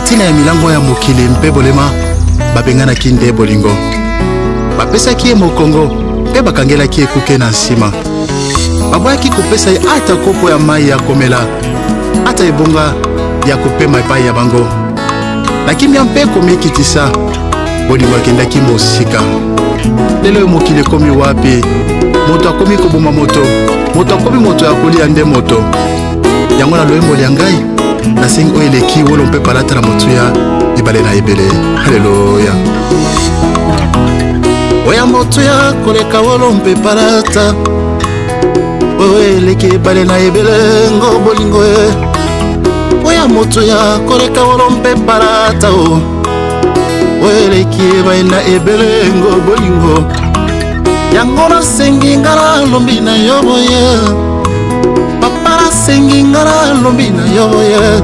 Ntina ya milango ya mokili mpe bolema babenganaki nde bolingo. Bapesaki ye mokongo mpe bakangelaki ekuke na nsima. Baboyaki kopesa ye ata kopo ya mai ya komela, ata ebonga ya kopema epai ya bango. Na kimia mpe komikitisa, bolingo akendaki mosika. Lelo oyo mokili ekomi wapi? Moto akomi koboma moto, moto akomi moto ya kolia nde moto. Yango na loyembo lya ngai nasengi oyo eleki wolo mpe palata na motuya ebale na ebele. Haleluya! Oya motuya koleka wolo mpe palata, oyo eleki ebale na ebele ngo bolingo e. Oya motuya koleka wolo mpe palata, o oyo eleki ebale na ebele ngo bolingo. Yango nasengi nga nalombi na yo boye, papa nasengi nga nalombi na yo boye.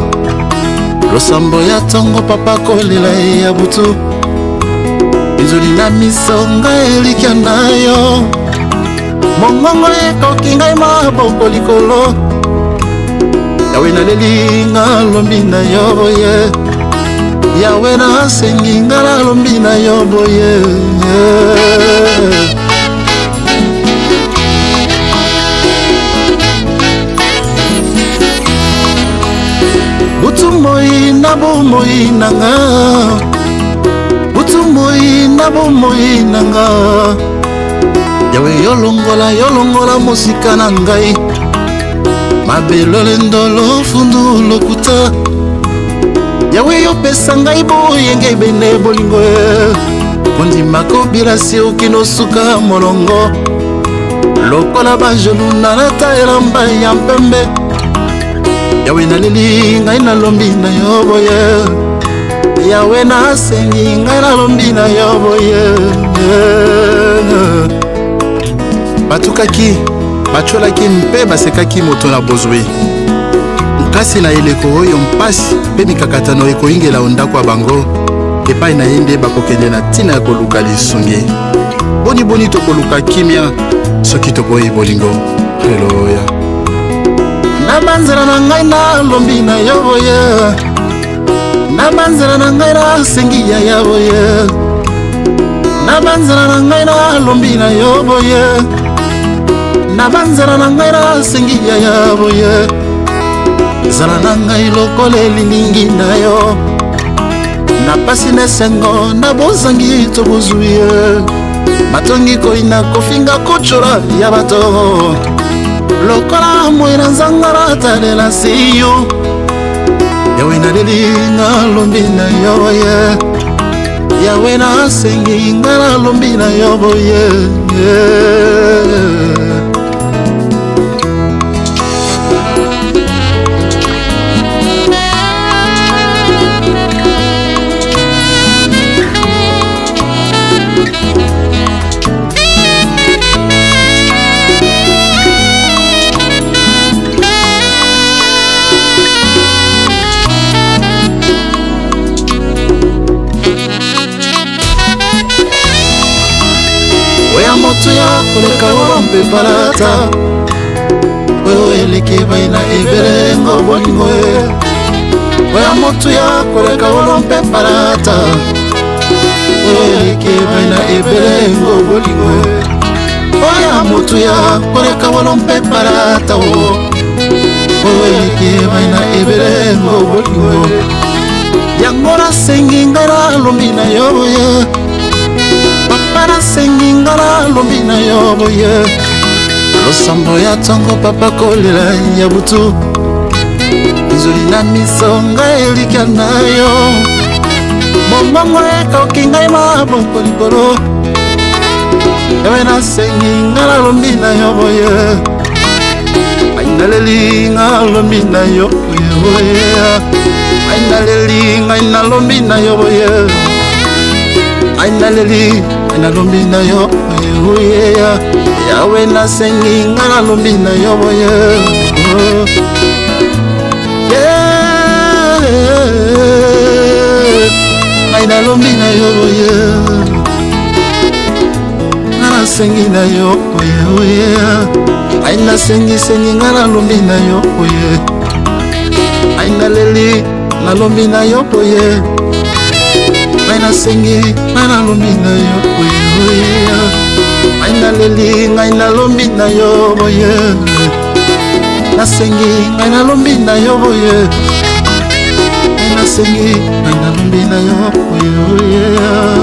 Losambo ya ntongo papa kolela ya butu, inzoli na miso ngai elikya na yo. Mongongo ekoki ngai maboko likolo, Yawe naleli nga nalombi na yo boye, Yawe nasengi nga nalombi na yo boye. Butu moi na bomoi na nga, butu moi na bomoi na nga, Yawe yolongola yolongola mosika na ngai mabe lolendo lofundu lokuta. Yawe yopesa ngai boyenge bene bolingo, kondima kobila sioki nosuka molongo, lokola banjelu nalata elamba ya mpembe. Yawe naleli ngai nalombi na yo boye, Yawe nasengi ngai nalombi na yo boye. Batukaki, batiolaki mpe basekaki moto na bozwi. Kasi na eleko oyo mpasi mpe mikakatano ekoyingela ndako ya bango, epai na ye nde bakokende na ntina ya koluka lisungi. Boni boni tokoluka kimia soki toboyi bolingo. Haleluya! Na banzela na ngai nalombi na yo boye, na banzela na ngai nasengi yaya boye, na banzela na ngai nalombi na yo boye, na banzela na ngai nasengi yaya boye. Zala na ngai lokola elilingi na yo, na pasi na esengo na bozangi to bozwi, matongi koyina kofinga kotyola ya bato, lokola moi na nzanga natalela siyo. Yawe naleli nalombi na yo boye, Yawe nasengi nga nalombi na yo boye. Oya motuya koleka wolo mpe palata, oyo eleki epai na ebele ngo bolingo e. Oya motuya koleka wolo mpe palata, oyo eleki epai na ebele ngo bolingo e. Oya motuya koleka wolo mpe palata, oyo eleki epai na ebele ngo bolingo e. Yango nasengi ngai nalombi na yo boye, papa nasengi nga nalombi na yo boye. Losambo ya ntongo papa kolela ya butu, inzoli na miso ngai elikya na yo. Mongongo ekoki ngai maboko likolo, Yawe nasengi nga nalombi na yo boye, ngai naleli nga nalombi na yo boye, ngai naleli ngai nalombi na yo boye, ngai naleli ngai nalombi na yo boye, Yawe nasengi nga nalombi na yo boye. Ngai nalombi na yo boye, nga nasengi na yo boye, ngai nasengisengi nga nalombi na yo boye, ngai naleli Nalombi na yo boye, ngai nasengi, ngai nalombi na yo boye, ngai naleli, ngai nalombi na yo boye, nasengi, ngai nalombi na yo boye, ngai nasengi, ngai nalombi na yo boye.